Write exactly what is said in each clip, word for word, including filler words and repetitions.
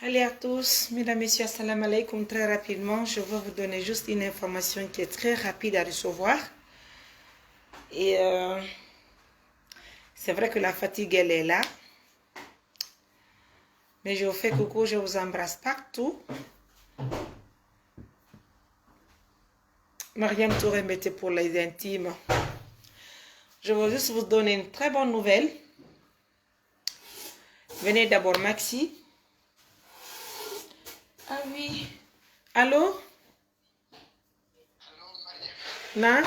Allez à tous, mesdames, messieurs, assalamu alaikum. Très rapidement, je veux vous donner juste une information qui est très rapide à recevoir. Et euh, c'est vrai que la fatigue, elle est là. Mais je vous fais coucou, je vous embrasse partout. Mariam Touré mettait pour les intimes. Je veux juste vous donner une très bonne nouvelle. Venez d'abord, Maxi. Ah oui. Allô? Na?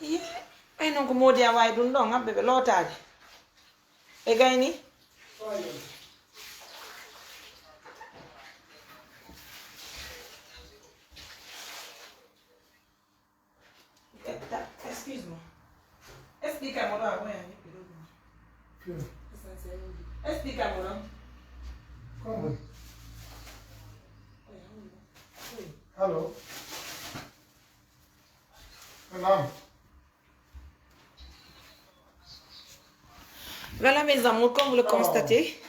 Yee, ɓay non ko moodi a waawi ɗum ɗon, abbe ɓe lootaade. E gayni? Excuse-moi. Explica-moi là, ouais, avec le logo. Explica-moi là. Comment? Allô? Madame. Voilà, mes amours, comme vous le constatez.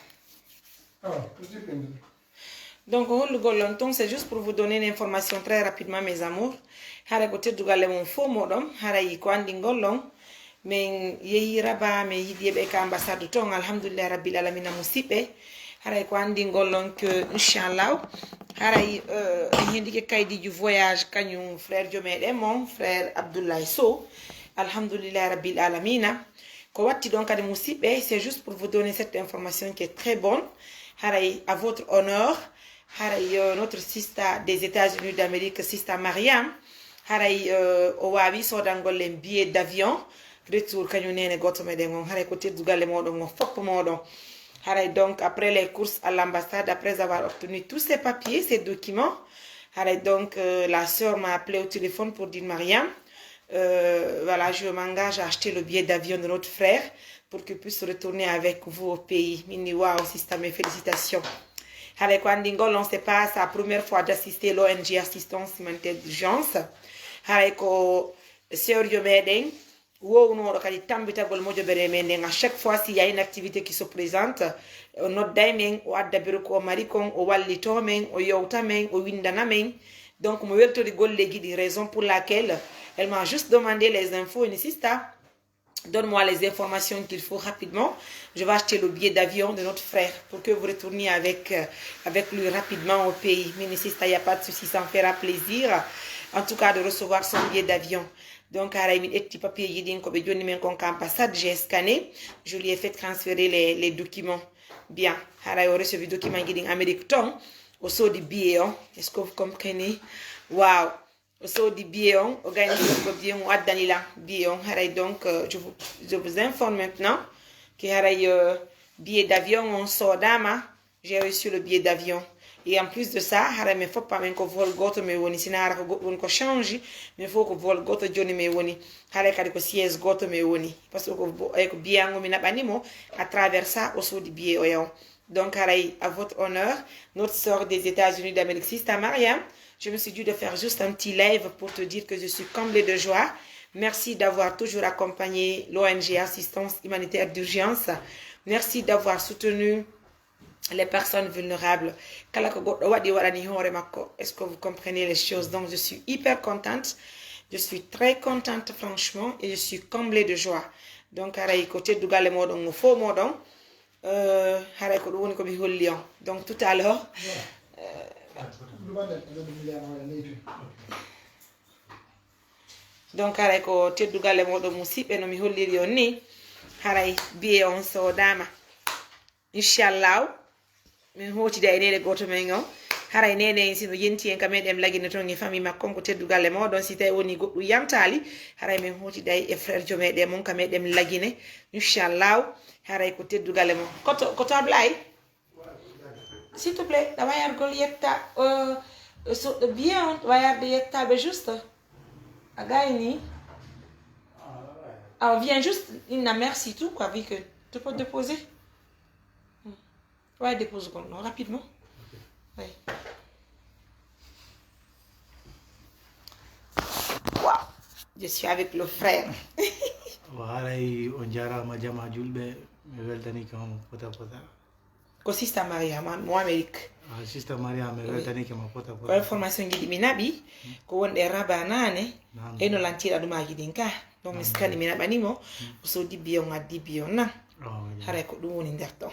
Donc, hollugol on ton, c'est juste pour vous donner une information très rapidement, mes amours. Haray ko teddugal e mon fof moɗon, haray ko anndingol on, min yehi Rabat, min yiidi ɓe ka ambassade ton, alhamdulillah rabbil alamina, musiɓɓe. Haray ko anndingol on que, inchallah, haray, euh, en hendike kaydiiji voyage, kañum frère Jomeɗen mon, frère Abdoulaye Sow, alhamdulillah rabbil alamina. Ko watti ɗon kadi, musiɓɓe, c'est juste pour vous donner cette information qui est très bonne. Haray, à votre honneur, haray, euh, notre sister des États-Unis d'Amérique, sister Mariam, haray, euh, o waawi soodangol en billet d'avion retour, kañum neene gooto meɗen on. Haray ko teddugal e moɗon on, fof moɗon. Haray, donc, après les courses à l'ambassade, après avoir obtenu tous ces papiers, ces documents, haray, donc, euh, la sœur m'a appelé au téléphone pour dire, Mariam, euh, voilà, je m'engage à acheter le billet d'avion de notre frère pour qu'il puisse retourner avec vous au pays. Min ni, waaw, sister, mes félicitations. Haray ko anndingol on, c'est pas sa première fois d'assister l'O N G Assistance Humanitaire d'Urgence. Haray ko sœur yo meɗen wownooɗo kadi tambitagol mojobere men nden. À chaque fois, s'il y a une activité qui se présente, o nodday men, o adda bureau ko o mari kon, o wallitoo men, o yewta men, o winndana men. Donc, mo weltori golleeji ɗin, raison pour laquelle elle m'a juste demandé les infos, une sister. Donne-moi les informations qu'il faut rapidement. Je vais acheter le billet d'avion de notre frère pour que vous retourniez avec, euh, avec lui rapidement au pays. Min ni, sister, y a pas de souci, ça me fera plaisir, en tout cas, de recevoir son billet d'avion. Donc, haray min ƴetti papier ji ɗin ko ɓe jonni min kon ka ambassade, j'ai scanné, je lui ai fait transférer les, les documents. Bien, haray o recevi document ji ɗin Amérique ton, o soodi billet on. Est-ce que vous comprenez? Waaw. O soodi billet on, o gayni ko billet on, o addani lan billet on. Haray donc, euh, je vous, je vous informe maintenant que haray, euh, billet d'avion on soodaama, j'ai reçu le billet d'avion. Et en plus de ça, haray men fof amen ko vol gooto men woni, si na hara ko goɗɗum woni ko change, men fof ko vol gooto jooni men woni. Haray kadi ko siège gooto men woni. Parce que ko bo-, eh, ko billet an o mi naɓani mo, à travers ça, o soodi billet o yaw. Donc, haray, à votre honneur, notre sœur des États-Unis d'Amérique, sister Mariam, je me suis dit de faire juste un petit live pour te dire que je suis comblée de joie. Merci d'avoir toujours accompagné l'O N G Assistance Humanitaire d'Urgence. Merci d'avoir soutenu les personnes vulnérables. Kala ko goɗɗo waɗi, waɗani hoore makko. Est-ce que vous comprenez les choses? Donc, je suis hyper contente. Je suis très contente, franchement, et je suis comblée de joie. Donc, haray ko teddugal e moɗon, o fof moɗon. Euh, haray ko ɗum woni ko mi holli on. Donc, tout à l'heure, euh, donc, haray ko teddugal e moɗon, musiɓɓe, no mi holliri on ni. Haray billet on soodaama. Inchallahu, min hootida e neene gooto men on. Haray neene en, si no yenti en, ka meɗen Lagine ton e famille makko on, ko teddugal e moɗon. Si tawi woni goɗɗum yantaali, haray min hootiday e frère jo meɗen mon ka meɗen Lagine. Inchallahu, haray ko teddugal e mon. Koto, koto Ablaye? S'il te plaît, ɗa wayargol yetta, euh, so, billet on, wayarde yettaaɓe juste. A gayni. Ah, viens juste, inna merci tout quoi, vu que tu peux déposer. Hmm. Ouais, dépose quoi, non, rapidement. Ouais. Wow. Je suis avec le frère. Haray on jaaraama, jamaa julɓe. Mi weltaniike mo pota pota. Ko Sista Mariama, mo Amérique. Ah, Sista Mariama, mi weltaniike mo pota pota. Ko information ji ɗi mi naɓi, ko wonde Rabat naane, e no lantiiɗa ɗumaaji ɗin ka. Donc, mi skani, mi naɓani mo, o soodi biyon, addi biyon na. Haray ko ɗum woni nder ɗon.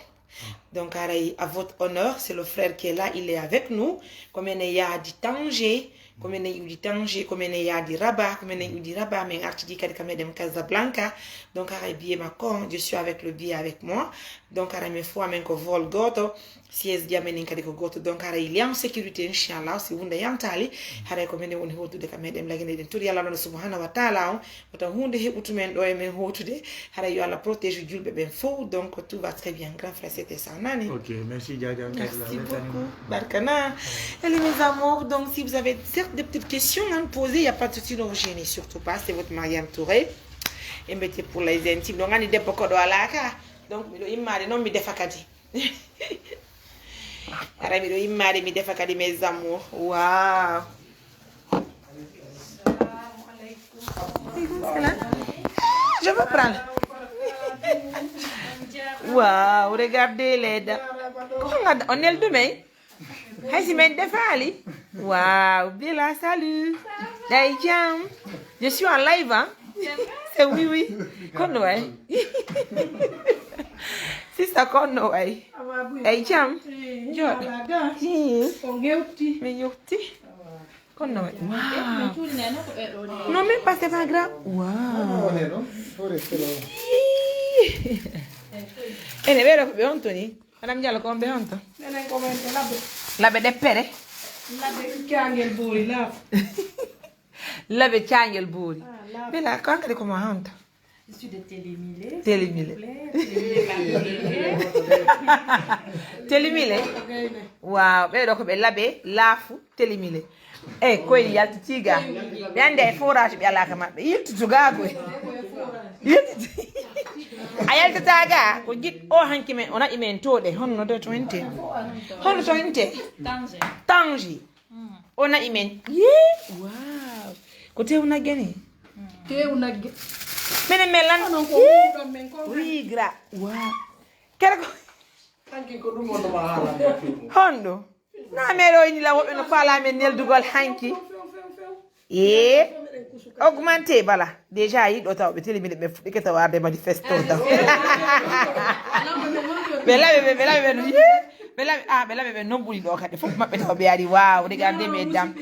Donc, haray, à votre honneur, c'est le frère qui est là, il est avec nous. Ko menen yaadi Tanger, ko menen iwdi Tanger, ko menen yaadi Rabat, ko menen iwdi Rabat, men artidi kadi ka meɗen Casablanca. Donc, haray billet makko on, je suis avec le billet avec moi. Donc, haray men fof amen ko vol gooto, siège ji amen ɗin kadi ko gooto. Donc, haray il est en sécurité, inchallah, si huunde yantaali, haray ko menen woni hoɗude ka meɗen lagine ɗen. Turi Allah subhanahu wa ta'ala on, wota huunde heɓu tumen ɗo e men hoɗude. Haray yo Allah protège julɓe ɓen fof. Donc, tout va très bien, grand frère, c'était ça, nani? Ok, merci, Jaja. Merci beaucoup. Barkana. Allez, mes amours, donc, si vous avez certes des petites questions à me poser, il n'y a pas de souci, ne vous gênez surtout pas. C'est votre Mariam Touré. Et mettez pour les intimes. Donc, on est des bocaux de la ka. Donc, miɗo immaade noon mi defa kadi. Ara miɗo immaade mi defa kadi, mes amours. Waaw. Aleykum salam. Je veux prendre. Waaw, regardez les dames. Ko honga on neldu men? Hay si men defaali. Waaw, Bella, salut. Day jam. Je suis en live, hein? C'est oui, oui. Kono way. Sista, kono way. Day jam. Jooɗo. Hi. Mi yewti. Waaw. Non, même pas, c'est pas grave. Waaw. Hi. Ene ɓeɗo ko ɓe on toni. Madame Diallo, ko on ɓe honto? Menen ko men ko labbe. Labbe ɗeppere. Labbe caangel boori laafu. Labbe caangel boori. Ah, laafu. Bella, ko an kadi ko mo honto? Je suis de Télémilé. Télémilé. Télémilé. Télémilé. Waaw, ɓeɗo ko ɓe labbe laafu Télémilé. Eh, koy yaltitii ga. Ɓe anndi ay forage ɓe alaa ka maɓɓe. Yiltitu ga koy. Yiltitu. A yaltataa ga, ko jiɗ-, o hanki men, o na'i men to ɗe. Honno de to inte? Honno to inte? Tangi. Tangi. O na'i men. Yee, waaw. Ko tew nagge ni? Tew nagge. Menen men lan. Onon ko yee. Wuuɗon men ko. Wi gra. Waaw. Kere ko. Hanki ko ɗum on ɗuma haalande. Honɗum? Na meɗo ini la woɓɓe no faala men neldugol hanki. Ee, augmenté bala. Déjà, yiɗo taw ɓe télé mine ɓe fuɗɗike taw arde manifesto tan. Ɓe laɓe ɓe, ɓe laɓe ɓe no, yee, ɓe laɓe, ah, ɓe laɓe ɓe non ɓuri ɗo kadi. Fof maɓɓe taw ɓe ari, waaw, regardez mes dames.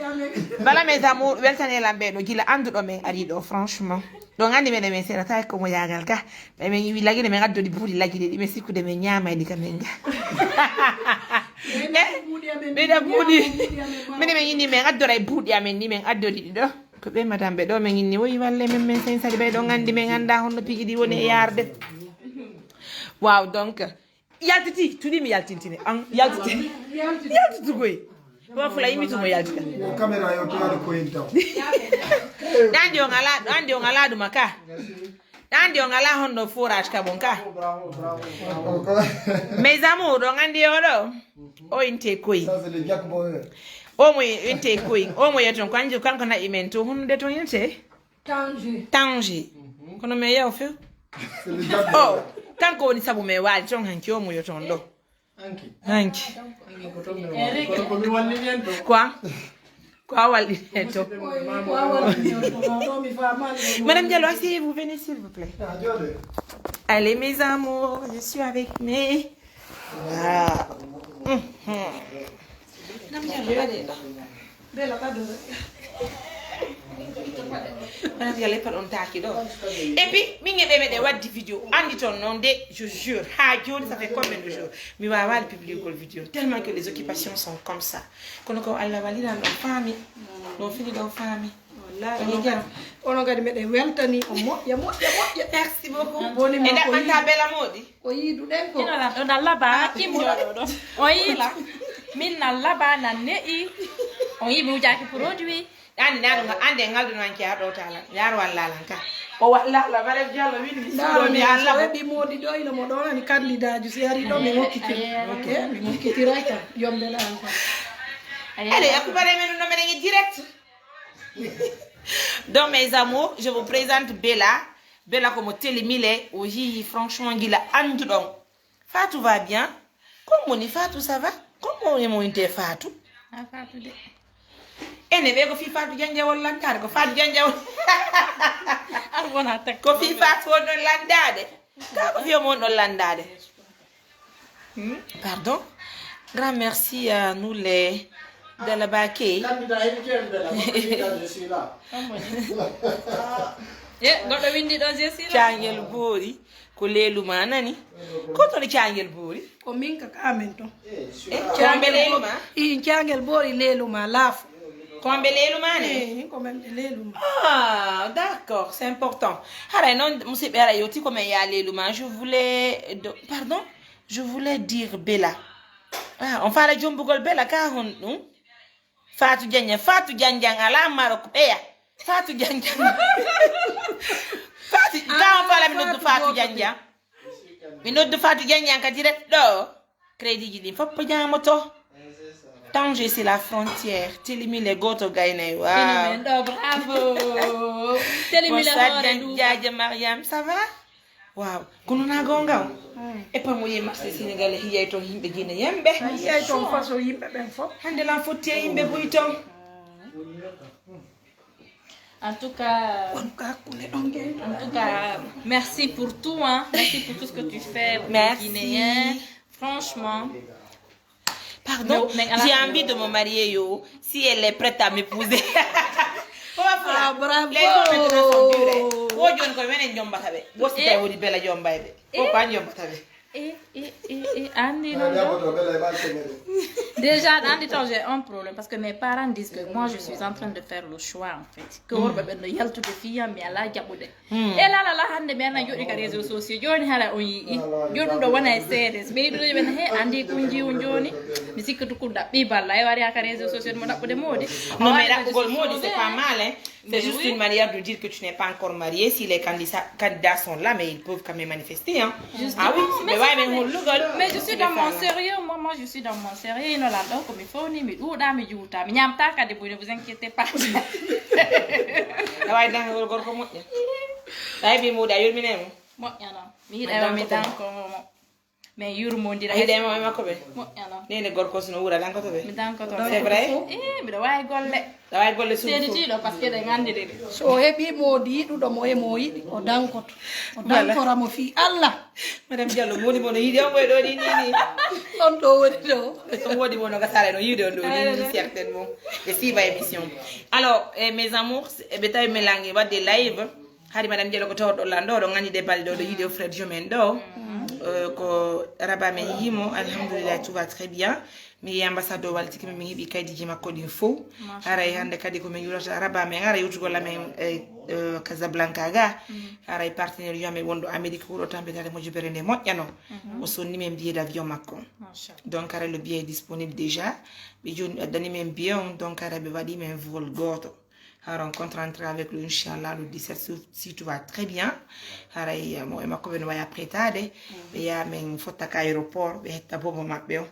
Bala mes amours, weltane lan ɓe ɗo gila annduɗo men ari ɗo, franchement. Ɗon anndi meɗen men seeɗa tawi ko mo yaagal ka. Ɓay men iwi lagine, men addori buuɗi lagine ɗi, men sikkude men ñaamay ɗi ka men ga. Eh, ɓeyda buuɗi. Minen men inni men addoray buuɗi amen ni, men addori ɗi ɗo. Ko ɓe madame ɓe ɗo men inni, woyi walle men, men sensari ɓay ɗon anndi men annda honno piiji ɗi woni e yaarde. Waaw, donc, yaltiti, tuni mi yaltintine. An, yaltiti. Yaltitu koy. Wa fula yimi tumo yaltita. Yo caméra yo to yaade ko en taw. Ɗan di on ala, ɗan di on ala ɗuma ka. Ɗan di on ala honno forage ka bon ka. Mes amours, ɗon anndi o ɗo. O inte koy. Ça, c'est le Jack Boy. O mo inte koy. O mo yeton ko anjo kanko na'i men to honde to inte. Tangi. Tangi. Kono men yaw few. C'est le Jack Boy. Oh, kanko woni sabu men waali ton hanki o mo yeton ɗo. Hanki. Hanki. Hanki ko ton mi waali. Kono ko mi walli yen to. Quoi? Quoi walli yen to? Madame Diallo, asseyez-vous, venez s'il vous plaît. Ah, jooɗe. Allez, mes amours, je suis avec mes. Waaw. Mhm. Madame Diallo, allez là. Bella, pas de. Madame Diallo, pas on taki ɗo. Et puis, min e ɓe meɗen waddi vidéo. Anndi ton non de, je jure. Ha jooni, ça fait combien de jours? Mi waawaali publier gol vidéo. Tellement que les occupations sont comme ça. Kono ko Allah walliran ɗon faami. Ɗon fini ɗon faami. Wallahi, onon kadi, onon kadi meɗen weltani on moƴƴa, moƴƴa, moƴƴa. Merci beaucoup. Boni e ma ko ɗaɓɓanta yiɗi. Bela moɗi. Ko yiiduɗen ko. Ino lan, ɗo nan laba, ah, kimmo ɗo ɗo. O yiila. Min nan laba, nan ne'i. On yi'i mi wujaaki produit. An, nan nga, ande ngal ɗum an ke haɗo talan. Yaro walla lan ka. O walla la, Madame Diallo, wini mi suuɗo mi so Allah. Weɓi moɗi ɗo, ino mo ɗo, ani candidat ju, si ari ɗo, mi hokkiti. Ok, mi hokkitiray ka. Yombe la an ka. Allez, akubare men no menen direct. Donc, mes amours, je vous présente Bella. Bela ko mo Teli Mile, o yiyi franchement gila annduɗon. Fatou va bien? Ko woni Fatou, ça va? Ko mo woni mo inte Fatou? A Fatou de. Ene ɓe ko fii Fatou Janjawol lantaade, ko Fatou Janjawol. An wona tak. Ko fii Fatou won ɗon landaade. Ka ko fii mo won ɗon landaade. Hmm? Pardon? Grand merci à nous les Dalabake. Candidat, il vient de là. Quand je suis là. Eh, goɗɗo windi ɗon, je suis là. Caangel boori ko leelu ma nani. Ko toon caangel boori? Ko min ka ka amen toon. Eh, ko homɓe leelu ma? Ii, caangel boori leelu ma laafo. Ko homɓe leelu ma ne? Ii, ko men ɓe leelu ma. Ah, d'accord, c'est important. Haray noon, musidɓe, haray yewti ko men yaa leelu ma. Je voulais, do- pardon? Je voulais dire Bella. Ah, on faala jombugol Bella ka hon ɗum? Fatou Diagne, Fatou Diagne alaa Maroc ɓeya. Fatou Diagne. Fatou, ka on faala mi noddu Fatou Diagne. Mi noddu Fatou Diagne ka direct ɗo. Crédit ji ɗin fof ko ñaamoto. Tanger c'est la frontière. Teli Mile gooto gaynay. Waaw. Phénomène ɗo, bravo. Teli Mile hoore ɗum. Jaaja Mariam, ça va? Waaw, kono na goonga o? E pa mo yehi marché Sénégal, hiyay toon yimɓe Guinéen ɓe. A yiyay toon façon yimɓe ɓen fof. Hannde lan fotti e yimɓe buy toon. En tout cas, en tout cas, merci pour tout, hein. Merci pour tout ce que tu fais pour les Guinéens. Franchement. Pardon? J'ai envie de me marier, yo. Si elle est prête à m'épouser. Oh, ah, bravo. Les hommes maintenant sont durs, hein. Wo joni ko menen jombata ɓe. Wo si tawi woni Bella jombay ɓe. Ko ko an jombata ɓe. Eh, eh, eh, eh, Andy, non, non. Déjà, Andy, toi, j'ai un problème parce que mes parents disent que moi, je suis en train de faire le choix, en fait. Que worɓe ɓen no yaltude fii an, mi alaa jaɓude. E la la la, hannde mi ana jooɗi ka réseaux sociaux. Jooni hara on yi'i. Jooni ɗum ɗo wona e seede. Si ɓe yiɗude ɓe na, he, Andy kun jiwun jooni. Mi sikka tukun ɗaɓɓi balla. E wari ka réseaux sociaux mo ɗaɓɓude moodi. Non, mais ɗaɓɓugol moodi, c'est pas mal, hein. C'est juste une manière de dire que tu n'es pas encore marié. Si les candidats, candidats sont là, mais ils peuvent quand même manifester, hein. Ah oui, mais ouais, mais on le gueule. Mais je suis dans mon sérieux, moi, moi, je suis dans mon sérieux. Ino lan ɗo ko mi fowni, mi ɗuuɗa, mi juuta. Mi ñamta kadi, bu ne vous inquiétez pas. Awa, dan gorko moƴƴa. Ay, bi moodi, a yurmine mo. Moƴƴa non. Mi yiɗa mi danko mo. Mais yurmondira. A yiɗa mo e makko ɓe? Moƴƴa non. Nene gorko sino wura dankoto ɓe? Mi dankoto. C'est vrai? Eh, mbiɗa waawi golle. Awa golle suudu. Seedi tiiɗo, parce que ɗen anndi ɗe. So o heɓii moodi yiɗuɗo mo e mo yiɗi, o dankoto. O dankora mo fii Allah. Madame Diallo, moodi mo no yiɗi on koye ɗo ni, ni, ni. On ɗo woni ɗo. On woodi mo no gasare no yiɗi on ɗo ni, ni, certainement. E siiba émission. Alors, eh, mes amours, eh, ɓe tawi mi langi wadde live. Hari Madame Diallo ko tawɗo lan ɗo, ɗo ngani ɗe balɗe ɗo, ɗo yiɗi o frère Jomen ɗo. Eh, ko Raba men yimo, alhamdulillah, tout va très bien. Mi yehi ambassade o wallitike min, min heɓi kaydiji makko ɗin fow. Haray hannde kadi ko min yurata Raba men ara yewtugol amen e, eh, Casablanca ga. Haray partenaire yo amen wonɗo Amérique wuro tampinare mojobere nde moƴƴano. O sonni men billet d'avion makko. Donc haray le billet est disponible déjà. Ɓe joni ɓe addani men billet on, donc haray ɓe waɗi men vol gooto. Haray on rencontrera avec lui, inchallah, le dix-sept, si, si tout va très bien. Haray, eh, mo e makko ɓe no wawi apprêtade. Ɓe yaha men fotta ka aéroport, ɓe hetta bobo maɓɓe on.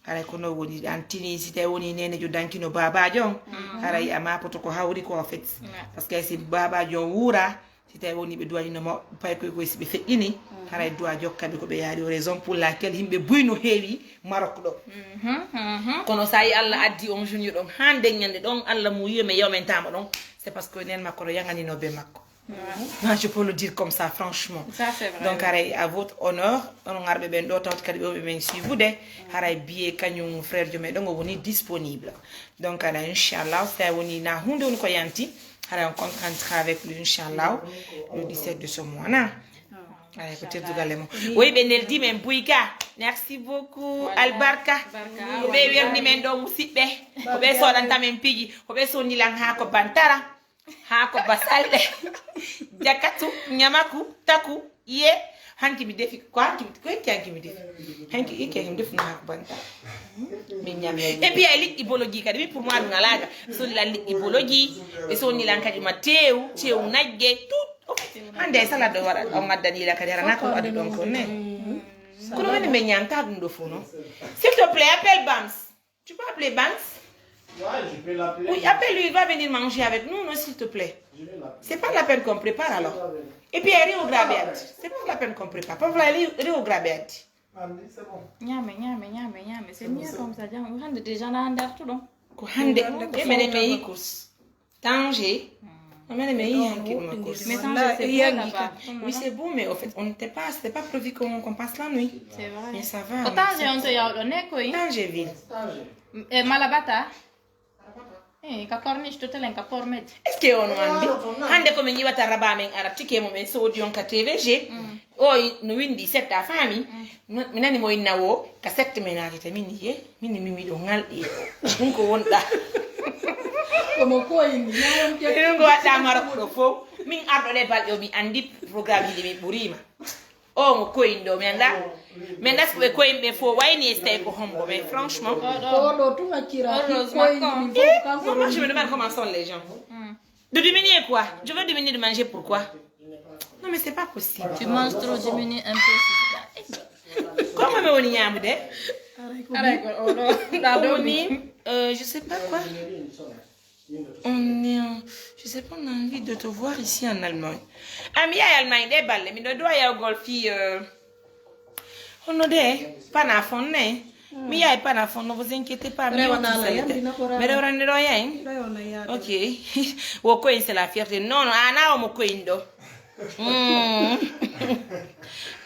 Haray ko non woni, an tini, si tawi woni nenejo dankino babajo on, haray a mapoto ko hawri ko, en fait. Parce que si babajo on wuura, si tawi woni ɓe duwañino mo paykoy koy, si ɓe feƴƴini, haray duwa jokka ɓe ko ɓe yaari. O raison pour laquelle yimɓe buy no heewi Maroc ɗo. Kono sa yi Allah addi on jour ɗon, hande ñande ɗon, Allah mo wiyo men yawmentama ɗon, c'est parce que nen makko ɗo yaŋanino be makko. Moi, je peux le dire comme ça, franchement. Ça, c'est vrai. Donc, haray, à votre honneur, on ngarɓe ɓen ɗo tawti kadi ɓe men suivre de, haray billet kañum frère Jome ɗon o woni disponible. Donc, haray, inchallah, si tawi woni na hunde woni ko yanti, haray on rencontrera avec lui, inchallah, le dix-sept de ce mois, na? Haray, ko teddugal e mo. Woy ɓe neldi men buy ka. Merci beaucoup, albarka. Ko ɓe werni men ɗo musiɓɓe. Ko ɓe soɗanta men piiji. Ko ɓe sonni lan haa ko bantara. Haako basalɗe, jakatu, ñamaku, taku, iye. Hanki mi defi, ko hanki mi, ko hanki, hanki mi defi. Hanki, hanki mi defi na haako banta. Min ñam. Et puis, ay liƴƴi boloji kadi, min pour moi, ɗum alaaga. Sonni lan liƴƴi boloji, ɓe sonni lan kadi ma teew, teew nagge, tout. Hande e salade o waɗa, on addani lan kadi, hara na ko waɗi ɗon ko ne. Kono woni min ñanta ɗum ɗo fof, non? S'il te plaît, appelle Bams. Tu peux appeler Banks? Ouais, je peux l'appeler. Oui, appelle-lui, il va venir manger avec nous, non, s'il te plaît. Je vais l'appeler. C'est pas la peine qu'on prépare alors. Je vais l'appeler. Et puis, riiwo grabe addi. C'est pas la peine qu'on prépare. Pas vrai, riiwo grabe addi. Ñaame, ñaame, ñaame, ñaame. C'est mieux comme ça. Jam, hannde déjà na hannde artuɗo. Ko hannde, e mene me yi course. Danger. Mene me yi hanki ma course. Mais Danger, c'est bien là-bas. Oui, c'est beau, mais au fait, on n'était pas, c'était pas prévu qu'on qu'on passe la nuit. C'est vrai. Mais ça va. O Danger on to yawɗo ne koy. Danger ville. E Malabata. Eh, ka corniche to telen ka Port Med. Est-ce que on andi? Hannde ko min yiwata raba men ara tike mo men soodi on ka T V G. O no windi setta fami. Mi nani mo inna wo ka sette men naati te min ye. Min mi miɗo ngalɗi. Ɗum ko wonɗa. Komo ko indi. Ɗum ko waɗɗa Maroc ɗo fof. Min arɗo ɗe balɗe o mi andi programme ji ɗi mi ɓurima. O mo koyin ɗo, mi annda. Mi annda si ko ɓe koyin ɓe fof wayni e si tawi ko hombo, mais franchement. Ko ɗo tun accira. Heureusement. Moi, je me demande comment sont les gens. De diminuer quoi? Je veux diminuer de manger pourquoi? Non, mais c'est pas possible. Tu manges trop, diminue un peu, sister. Comment me woni ñaamude? Aray ko oɗo. Ko woni, euh, je sais pas quoi. On est en- Je sais pas, on a envie de te voir ici en Allemagne. Ah, mi yahay Allemagne de balle, mi ɗo doya yawgol fii, euh, hono de, Panafon ne. Mi yahay Panafon, ne vous inquiétez pas, mi yewti salite. Mi rewrande ɗo yahay. Ok. Wo koyin, c'est la fierté. Non, non, ana o mo koyin ɗo. Mm.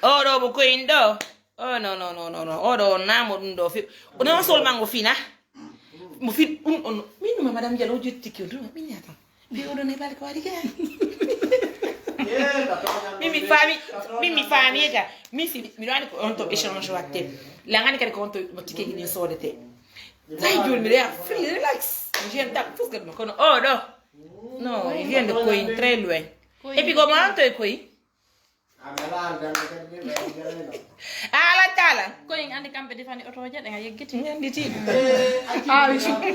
Oɗo mo koyin ɗo. Oh, non, non, non, non, non. Oɗo on namo ɗum ɗo. Fi- non, seulement ngo fina. Mo fin ɗum on. Min ɗum Madame Diallo o jotti ki on ɗum. Min yata. Bi oɗo ne bal ko wari ke. Min mi fami, min mi fami ka. Min si mi ɗo ani ko on to échange watte. Langani kadi ko on to mo tike ni sodete. Sai jul mi rea free relax. J'ai un tap fous que me kono. Oh, non. Non, il vient de Koyin, très loin. Et puis comment to Koyin? A ala taala. Koyin andi kamɓe defani otoje ɗen a yeggiti. Yanditi. Aawi sukka.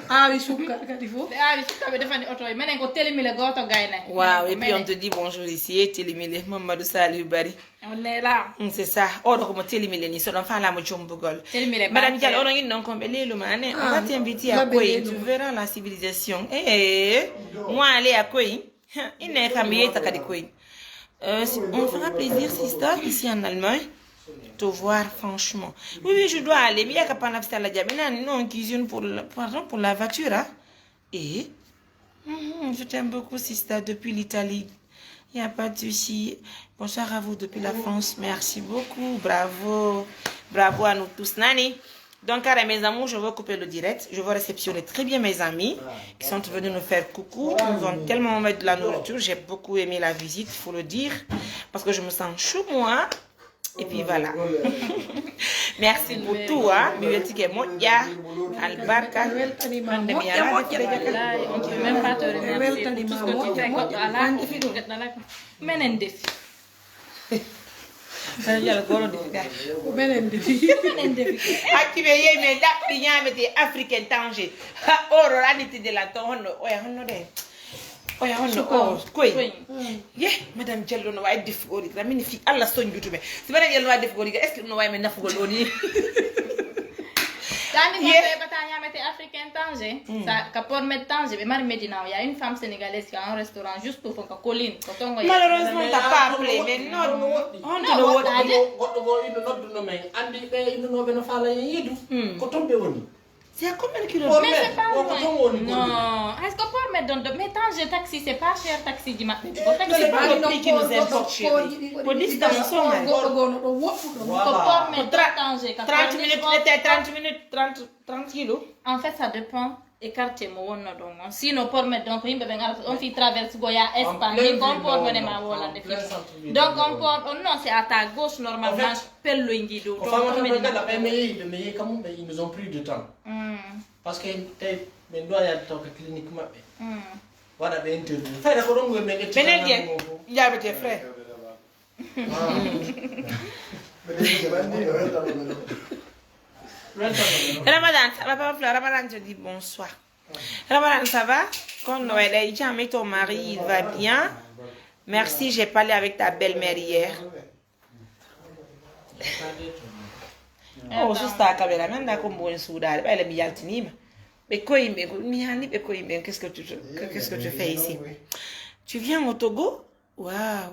Aawi sukka kadi fof. Ɓe aawi sukka ɓe defani otoje. Menen ko telimile gooto gayna. Waaw, et puis on te dit bonjour ici, eh, telimile. Mamadou Saliou Bari. On est là. Mm, c'est ça. Oɗo ko mo telimile ni, so ɗon faala mo jombugol. Telimile Madame Diallo, onon innon kon ɓe leelu ma ne. On va t'inviter à Koyin, tu verras la civilisation. Eh, moi aller à Koyin. Inne kam mi yeyta kadi koy. Euh, si- on fera plaisir, sister, ici en Allemagne, te voir, franchement. Oui, oui, je dois aller. Mi yaka panafsala jabi nani non cuisine pour la, pardon, pour la voiture, hein. Et mhm, je t'aime beaucoup, sister, depuis l'Italie. Il n'y a pas de souci. Bonsoir à vous depuis la France. Merci beaucoup. Bravo. Bravo à nous tous. Nani. Donc, allez, mes amours, je vais couper le direct. Je vais réceptionner très bien mes amis qui sont venus nous faire coucou. Ils nous ont tellement mis de la nourriture. J'ai beaucoup aimé la visite, il faut le dire. Parce que je me sens chez moi. Et puis voilà. Merci pour tout, hein. Mi weltike moƴƴa. Albarka. Hande mi yala defude jaka. Wallahi, on peut même pas te remercier pour tout ce que tu fais. Goɗɗo ala, goɗɗo ala. Menen defi. Menen defi. Ko menen defi. Ko menen defi. Accu ɓe yehi men ɗaɓɓi ñaamete africain Tanger. Ha, oro anitinde lan ton honno, oya honno de. Oya honno, o, koy. Koy. Ye, Madame Diallo no wawi defugol ira. Min fi Allah sonjutu ɓe. Si Madame Diallo no wawi defugol ira, est-ce que ɗum no wawi men nafugol ɗo ni? Tani mo ɓe bata ñaamete africain Tanger. Sa ka Port Med Tanger, ɓe mari Medina o, y a une femme sénégalaise qui a un restaurant juste au fond, ka Colline, ko ton o yehi. Malheureusement, t'as pas appelé, mais non, honto no woɗɗi. Goɗɗo goo ino nodduno men, anndi ɓe innunooɓe no faala en yiidu, ko ton ɓe woni. C'est à combien de kilomètres? Mais c'est pas loin. Non, est-ce que Port Med ɗon ɗo? Mais Tanger taxi, c'est pas cher, taxi ji maɓɓe. Ko taxi. C'est pas le prix qui nous importe, chérie. Ko distance on. Goɗɗo goo no ɗo woɗɗuɗo. Ko Port Med to Tanger, ka trente minutes, trente minutes, trente, trente kilos. En fait, ça dépend e quartier mo wonno ɗon on. Sinon, Port Med, donc, yimɓe ɓen arata on fii traverse go ya Espagne, ni ko on port wone ma wolande fii. Donc, on port, on non, c'est à ta gauche, normalement, pelloy ngi dow. Ko famata ko nana ɓe mi yehi, ɓe mi yehi kamum ɓe, ils nous ont pris du temps. Parce que tawi min ɗo yaade taw ka clinique maɓɓe. Waɗa ɓe interview. Fayda ko ɗon woni men ƴetti. Menen je jaabete frère. Ramadan, ça va pas, Ramadan, je dis bonsoir. Ramadan, ça va? Kon no waɗa e jam, et ton mari, il va bien? Merci, j'ai parlé avec ta belle-mère hier. Oh, juste à la caméra, mi anndaa ko mbo woni suuɗaade, ɓayla mi yaltiniima. Ɓe koyi ɓe, ko mi haalni ɓe koyi ɓe, qu'est-ce que tu, qu'est-ce que tu fais ici? Tu viens au Togo? Waaw.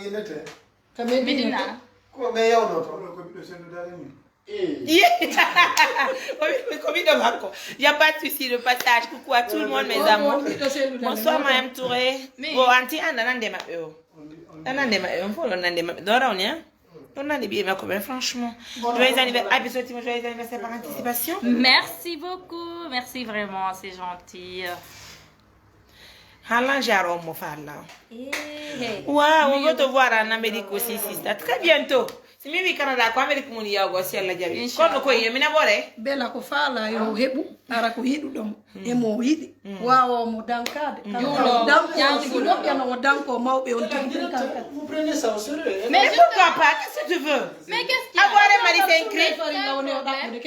Ka Medina. Ko ɓe yawnoto. Ko ɓiɗɗo sendu dara min. Iye. Ko ɓiɗɗo makko. Y a pas de souci, le passage. Coucou à tout le monde, mes amours. Bonsoir, Mariam Touré. Bon, anti, an, nan nde maɓɓe o. Nan nde maɓɓe o. Fo nan nde maɓɓe. Dora on ya. On nan nde ɓiye makko ɓen, franchement. Joyeux anniversaire. Happy birthday, joyeux anniversaire par anticipation. Merci beaucoup. Merci vraiment, c'est gentil. Halan jaro mo falla. Eh, hey. Wow, on veut te voir en Amérique aussi, sister. Très bientôt. Si mi wi Canada, ko Amérique mun yaw go si Allah jabi. Inshallah. Kono ko yemina bore. Bela ko fala yo heɓu, ara ko yiɗuɗon. E mo yiɗi. Waawo mo dankaade. Juulo, danko, si moƴƴano o danko mawɓe on tigi ɓen kankan. Vous prenez ça au sérieux, hein? Mais pourquoi pas? Qu'est-ce que tu veux? Mais qu'est-ce qu'il y a? Avoir un mari, c'est écrit.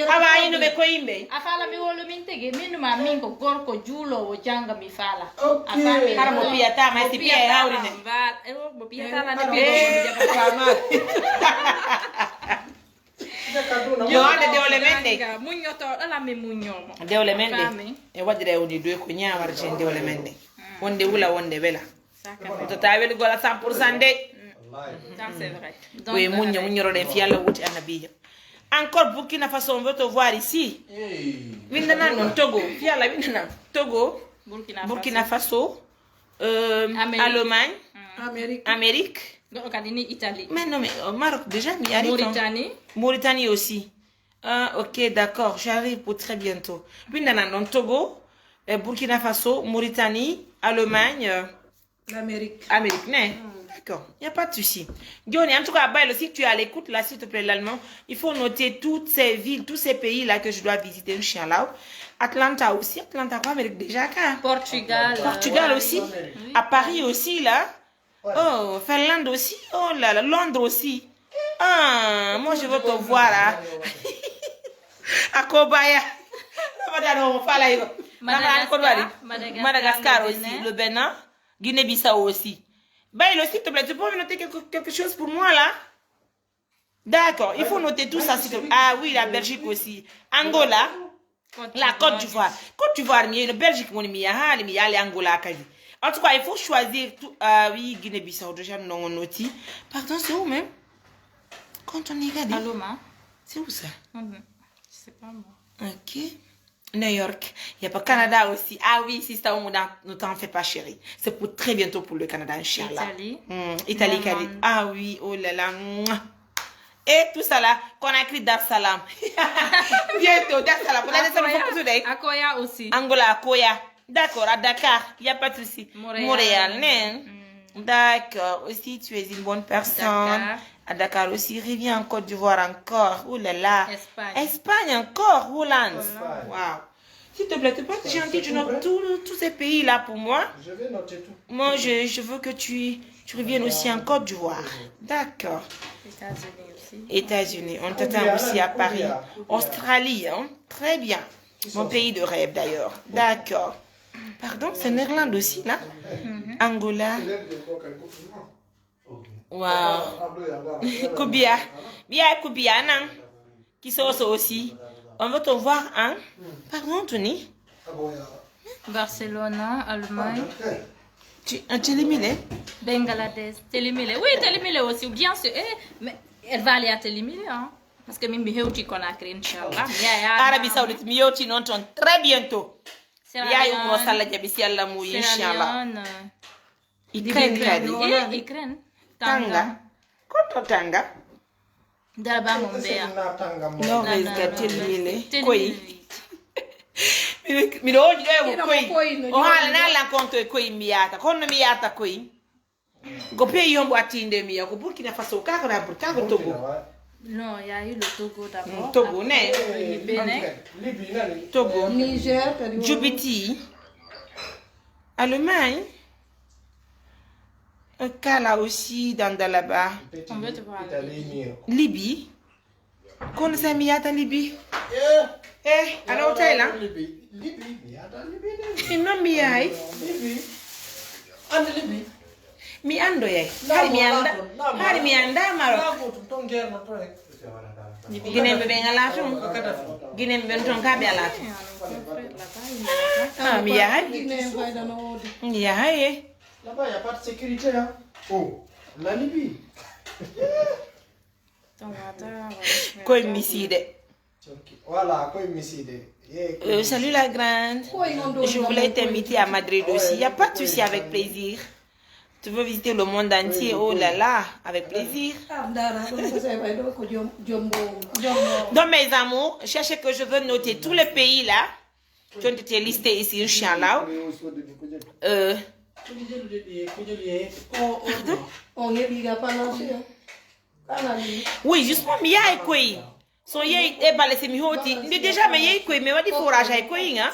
Awa ino ɓe ko yimɓe. A fala mi wolo min tigi, min ma min ko gorko juuloowo janga mi fala. Ok. A fami? Hara mo piyata ma si piya e hawri ne. Mo piyata ma. Mo piyata ma ne. Eh, piya. Yo, hande dewle men ɗe. Muññotooɗo la mi muññoomo. Dewle men ɗe. Fami? E waɗira e woni doy ko ñaawar jeen dewle men ɗe. Wonde wula, wonde wela. Saka. Ko to tawi weli gola cent pour cent de. Ça, c'est vrai. Donc, oui, muñño, euh, muññoroɗen fi Allah wuti annabijo. Encore Burkina Faso, on veut te voir ici. Hey. Windanan non Togo. Fi Allah windanan. Togo, Burkina Faso. Burkina Faso, euh, Amérique. Allemagne, Amérique. Amérique. Donc, on a dit Italie. Mais non, mais au Maroc, déjà, mi arrive, hein. Mauritanie. Mauritanie aussi. Ah, ok, d'accord. J'arrive pour très bientôt. Windanan non Togo, euh, Burkina Faso, Mauritanie, Allemagne, euh, L'Amérique. Amérique, né? D'accord, il n'y a pas de souci. Johnny, en tout cas, Bailo, si tu es à l'écoute, là, s'il te plaît, l'allemand, il faut noter toutes ces villes, tous ces pays-là que je dois visiter, Inch'Allah. Atlanta aussi, Atlanta, quoi, Amérique déjà, quoi. Portugal. Portugal aussi. Oui. À Paris aussi, là. Oh, Finlande aussi. Oh là là, Londres aussi. Ah, moi, je veux te voir, hein. À Kobaya. Ramadan, on va là, il va. Ramadan, Kodwari. Madagascar, Madagascar le aussi, Bénin. Le Bénin. Guinée-Bissau aussi. Bailo, s'il te plaît, tu peux me noter quelque, quelque chose pour moi là? D'accord, il faut noter tout ça, s'il te plaît. Ah oui, la Belgique aussi. Angola, la Côte d'Ivoire. Côte d'Ivoire, mi, la Belgique, mon ami, ah, mi, allez, Angola, kadi. En tout cas, il faut choisir tout. Ah oui, Guinée-Bissau, déjà, non, on note. Pardon, c'est où même? Quand on y regarde. Allô, ma? C'est où ça? Mhm. Je sais pas, moi. Ok. New York. Il y a pas Canada aussi. Ah oui, sister Oumou, ne t'en fais pas, chérie. C'est pour très bientôt pour le Canada, Inch'Allah. Italie. Hmm, Italie, Cali. Ah oui, oh là là. Mouah. Et tout ça là, Conakry, Dar Salam. Bientôt, Dar Salam. Peut-être ça nous fait today. Akoya aussi. Angola, Akoya. D'accord, à Dakar, il n'y a pas de souci. Montréal. Montréal, né? Hmm. D'accord, aussi tu es une bonne personne. Dakar. À Dakar aussi, reviens en Côte d'Ivoire encore. Oh là là. Espagne. Espagne encore, Hollande. Hollande. Wow. S'il te plaît, tu peux être gentil, tu notes tous tous ces pays-là pour moi. Je vais noter tout. Moi, je, je veux que tu, tu reviennes aussi en Côte d'Ivoire. D'accord. États-Unis aussi. États-Unis, on t'attend aussi à Paris. Australie, hein? Très bien. Mon pays de rêve d'ailleurs. D'accord. Pardon, c'est l'Irlande aussi, là? Angola. Wow. Kubia. Bien, Kubia, non? Qui sont aussi. On veut te voir, hein? Pardon, Tony. Barcelona, Allemagne. Tu, ah, Télémilé? Bangladesh, Télémilé. Oui, Télémilé aussi, bien sûr. Eh, mais elle va aller à Télémilé, hein? Parce que min mi hewti Conakry, inchallah. Mi yaha, yaha. Arabie Saoudite, mi yewti non ton très bientôt. Sierra Leone. Yaha Umro Salla Jabi si Allah muuyi, inchallah. Sierra Leone. Ukraine kadi. Eh, Ukraine. Tanga. Tanga. Konto Tanga. Dala ba mo mbeya. Norvège ka Telmile. Koy. Miɗo woodi ɗo e mo koy. O haala na lan konto e koy mi yaata. Kono mi yaata koy. Ko pays hombo atti nde mi yaha. Ko Burkina Faso, ka ko na Bur-, ka ko Togo. Non, il y a eu le Togo d'abord. Mm, Togo, ne? Après, le Bénin. Togo. Niger, kadi woni. Djibouti. Allemagne. Kala aussi dans Dalaba. On veut te voir. Libye. Kono sa mi yata Libye. Eh, ano Thailand? Libye. Libye. Mi yata Libye de. Min non mi yahay. Libye. Ande Libye. Mi andoyay. Hari mi anda. Hari mi anda Maroc. Guinéen ɓe ɓen alaa ton. Guinéen ɓen ton ka ɓe alaa ton. Ah, mi yahay. Mi yahay e. Là-bas, il n'y a pas de sécurité, hein. Oh, la Libye. Koye misiide. Voilà, koye misiide. Eh, euh, salut la grande. Je voulais t'inviter à Madrid aussi. Il n'y a pas de souci, avec plaisir. Tu veux visiter le monde entier? Oh là là, avec plaisir. Donc, mes amours, cherchez que je veux noter tous les pays là qui ont été listés ici, Inch'Allah. Euh, pardon? Oui, justement, mi yahay koy. So yehi e bale si mi hoti. Nde déjà mi yehi koy, mi waɗi forage hay koy, hein?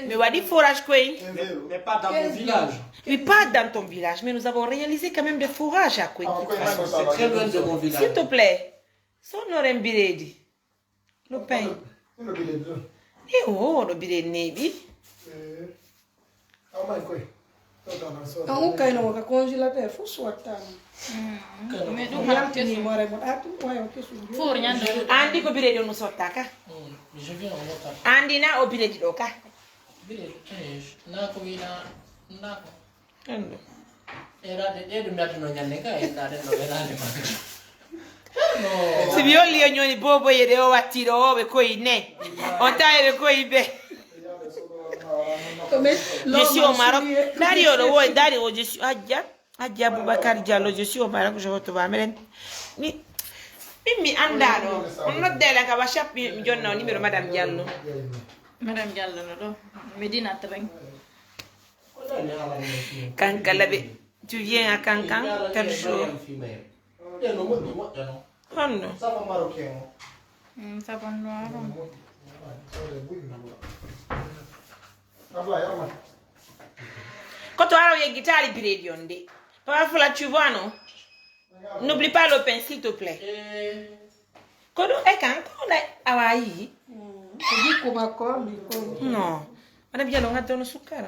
Mi waɗi forage koy. Mais, mais pas dans mon village. Oui, pas dans ton village, mais nous avons réalisé quand même des forages à koy. C'est très loin de mon village. S'il te plaît. So no ren biredi. Le pain. Ino biredi ɗon. E o, oɗo biredi neeɓi. Eh, a umay koy. An ukkayno mo ka congélateur, fof sottaama. Mais ɗum yaltini mo remo ɗa, ɗum wayo kesum. Four ñande. Andi ko biredi on sotta ka. Mm, je viens en retard. Andi na o biredi ɗo ka. Biredi, eh, na ko wina, na ko. Ando. Era de, de ɗum yaltuno ñande ka, en ɗa ɗen ɗo welaade ma. Si mi holli e ñoni boboye ɗe o watti ɗo, o ɓe koyi ne. On tawi ɓe koyi ɓe. Je suis au Maroc. Dari oɗo wo, dari o, je suis Hajja. Hajja Aboubacar Diallo, je suis au Maroc, je retrouve Ameren. Mi, min mi annda ɗo. On nodde lan ka WhatsApp, mi, mi jonna o numéro Madame Diallo. Madame Diallo no ɗo. Medina Train. Kankan laɓe. Tu viens à Kankan tel jour. Honno? Mm, saban noir on. Koto ara o yeggitaali biredi on de. Papa Fula, tu vois, non? N'oublie pas le pain, s'il te plaît. Ko ɗum e kan, ko ɗum e awa yi. Ko jikku makko, mi ko. Non. Madame Diallo, ngadda no sukkara.